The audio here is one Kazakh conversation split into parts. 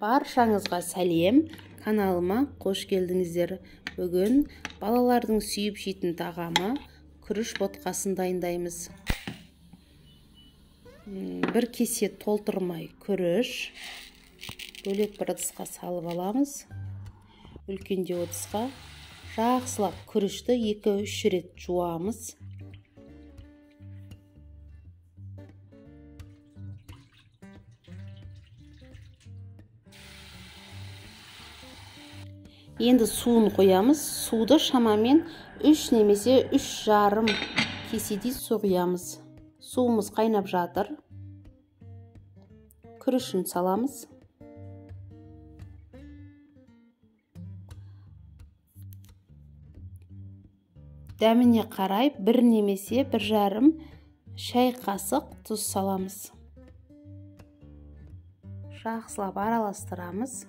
Баршаңызға сәлем, каналыма қош келдіңіздер. Бүгін балалардың сүйіп жейтін тағамы күріш ботқасын дайындаймыз. Бір кесе толтырмай күріш бөлек бір ыдысқа салып аламыз. Үлкендеу ыдысқа жақсылап күрішті 2-3 рет жуамыз. Енді суын қоямыз. Суды шамамен 3 немесе 3,5 кеседей су құямыз. Суымыз қайнап жатыр. Күрішін саламыз. Дәміне қарай 1 немесе 1,5 шай қасық тұз саламыз. Жақсылап араластырамыз.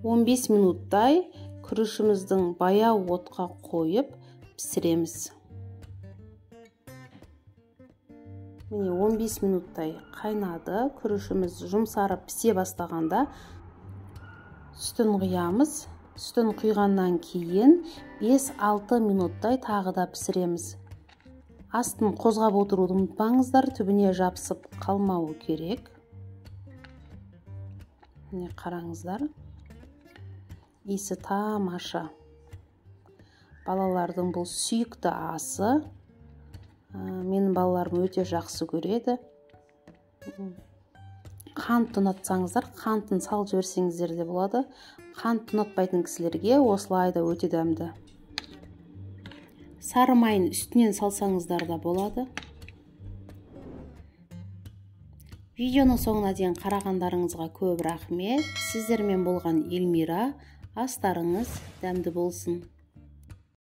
15 минуттай күрішіміздің баяу отқа қойып пісіреміз. Міне 15 минуттай қайнады. Күрішіміз жұмсарып пісе бастағанда сүтін құямыз. Сүтін құйғаннан кейін 5-6 минуттай тағы да пісіреміз. Астын қозғап отыруды ұмытпаңыздар, түбіне жабысып қалмауы керек. Міне қараңыздар. Иісі тамаша. Балалардың бұл сүйікті асы. Менің балаларым өте жақсы көреді. Қант ұнатсаңыздар, қантын салып жіберсеңіздер де болады. Қант ұнатпайтын кісілерге осылай да өте дәмді. Сары майын үстінен салсаңыздар да болады. Видеоның соңына дейін қарағандарыңызға көп рахмет. Сіздермен болған Эльмира. Астарыңыз дәмді болсын.